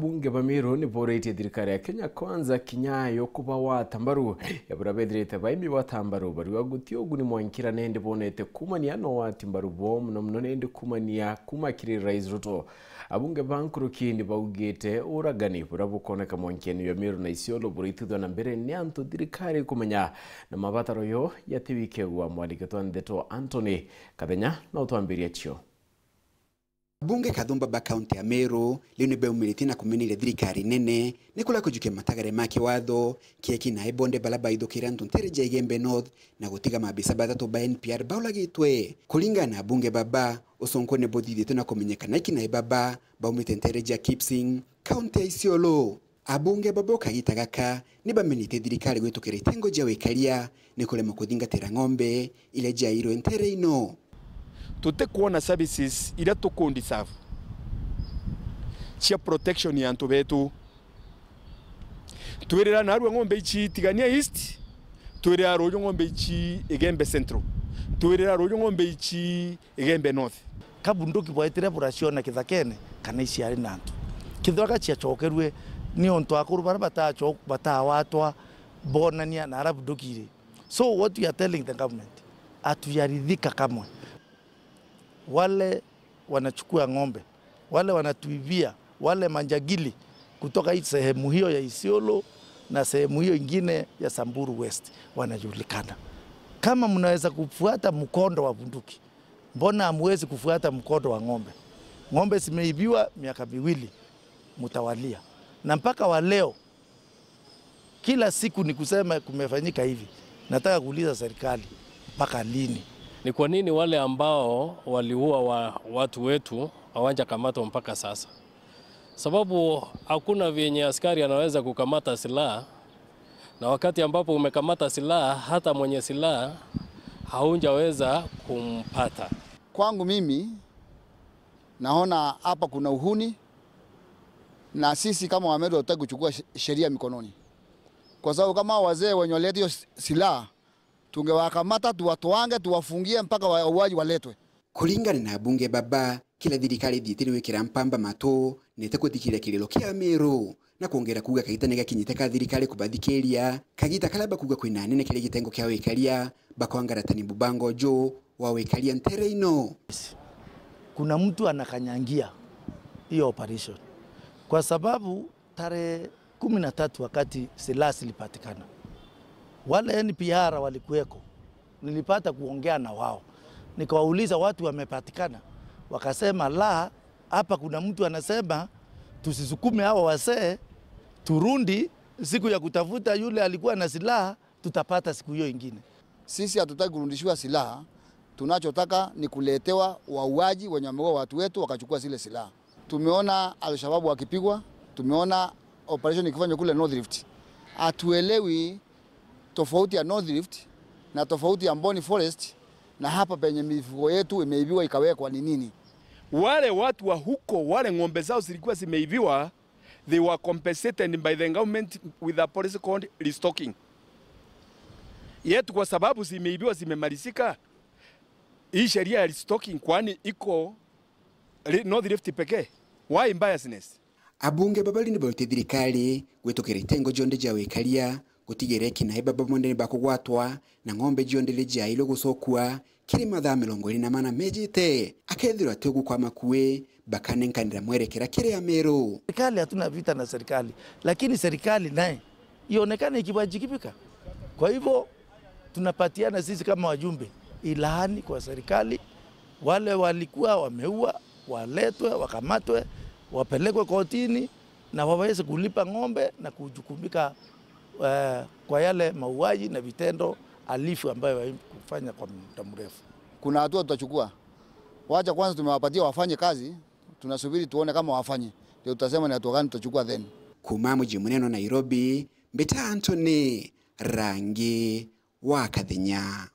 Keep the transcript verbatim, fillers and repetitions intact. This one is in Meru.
Abunge ba Meru ni boritie thirikari ya Kenya Kwanza kinya yo kubawata mbaru ya buria bethirite baimi bata mbaru bariwa guti uguni mwankira nende bonete kumania no wati mbaru bo muno muno nende kumania kuma kiri Rais Ruto. Abunge ba nkuruki ni baugite uragani buria bukoneka mwankiene ya Meru na Isiolo buraitithwa na mbere ni antu thirikari kumenya na mabataro yo yatiwikegwa. Mwandiki twa ndeto Anthony Kathenya na utwambiria cio. Abunge kathumba ba kaunti ya Meru riu ni beumiritie na kuminiria thirikari nene ni kuria kujukia matagare ma kiwatho kieki na ibonde baria baithukire antu ntere ja Igembe North na gutiga maabisa bathatu ba N P R bauragitwe. Kuringana na abunge baba, ucunku ni buthithitwe na kumenyeka na iki na ibaba baumite ntere ja Kipsing, kaunti ya Isiolo. Abunge babo kagita gaka ni bamenyete thirikari gwitukira itengo ja wikaria ni kurema kuthingatira ng'ombe iria jairwe ntere ino. Tutikwona services iria tuku deserve cia protection ya antu betu. Twirira narua ng'ombe ici Tigania East, twirira ruju ng'ombe ici Igembe Central, twirira ruju ng'ombe ici Igembe North. Ka bunduki bwaitire buraciona kithakene kana iciari na antu. Kethira ka ciacokerue ni untu akuru baria bataco-, batawatwa bonania na aria bunduki iri. So what we are telling the government, hatujaridhika kamwe. Wale wanachukua ng'ombe, wale wanatuibia, wale manjagili kutoka hii sehemu hiyo ya Isiolo na sehemu hiyo ingine ya Samburu West wanajulikana. Kama mnaweza kufuata mkondo wa bunduki, mbona hamwezi kufuata mkondo wa ng'ombe? Ng'ombe zimeibiwa miaka miwili mtawalia. Na mpaka wa leo, kila siku ni kusema kumefanyika hivi. Nataka kuuliza serikali, mpaka lini? Ni kwa nini wale ambao waliua wa-, watu wetu hawajakamatwa mpaka sasa? Sababu hakuna vyenye askari anaweza kukamata silaha, na wakati ambapo umekamata silaha, hata mwenye silaha haujaweza kumpata. Kwangu mimi, naona hapa kuna uhuni, na sisi kama Wameru hatutaki kuchukua she-, sheria mikononi. Kwa sababu kama wazee wenye walileta hiyo s-, silaha, tungewakamata, tuwatwange, tuwafungie mpaka wa-, wauaji waletwe. Kuringana na abunge baba, kila thirikari ithiite ni gwikira mpamba matu, na ite kuthikiria kiriro kia Meru, na kwongera kuuga kagita ni gakinyite ka thirikari kubathikiria, kagita karia bakuuga kwina anene kiri gitengo kia wikaria, bakwangara ta ni mubango uju wa wikaria ntere ino. Kuna mtu anakanyangia hiyo operation, kwa sababu tarehe kumi na tatu wakati silaha zilipatikana, wale N P R walikuweko, nilipata kuongea na wao, nikawauliza, "Watu wamepatikana?" Wakasema, "La, hapa kuna mtu anasema tusisukume hawa wasee, turundi siku ya kutafuta yule alikuwa na silaha, tutapata siku hiyo ingine." Sisi hatutaki kurudishiwa silaha, tunachotaka ni kuletewa wauaji wenye wameua watu wetu wakachukua zile silaha. Tumeona Al-Shabaab wakipigwa, tumeona operation ikifanywa kule North Rift. Hatuelewi tofauti ya North Rift na tofauti ya Mboni Forest na hapa penye mifugo yetu imeibiwa ikawekwa ni nini? Wale watu wa huko, wale ng'ombe zao zilikuwa zimeibiwa, they were compensated by the government with a policy called restocking. Yet kwa sababu zimeibiwa, zimemalizika, hii sheria ya restocking kwani iko Ri-, North Rift pekee? Why biasness? Abunge baba ni bautie thirikari gwitukira itengo jonthe ja wikaria, gutigira eki na ibaba bonthe ni bakugwatwa, na ng'ombe jonthe ni jairwe gucokua kiri mathaa mirongo iri na mana mejite. Akethirwa ati ugukwama kui, bakanenkanira mwerekera kiri Ameru. Serikali, hatuna vita na serikali, lakini serikali naye ionekane ikiwajibika. Kwa hivyo, tunapatiana sisi kama wajumbe ilani kwa serikali, wale walikuwa wameua waletwe, wakamatwe, wapelekwe kotini na waweze kulipa ng'ombe na kujukumika, eh, kwa yale mauaji na vitendo halifu ambayo wamefanya kwa muda mrefu. Kuna hatua tutachukua. Wacha kwanza tumewapatia wafanye kazi, tunasubiri tuone kama wafanye. Ndio tutasema ni hatua gani tutachukua then. Kuma muji munene wa Nairobi, mbita Anthony Rangi wa Kathenya.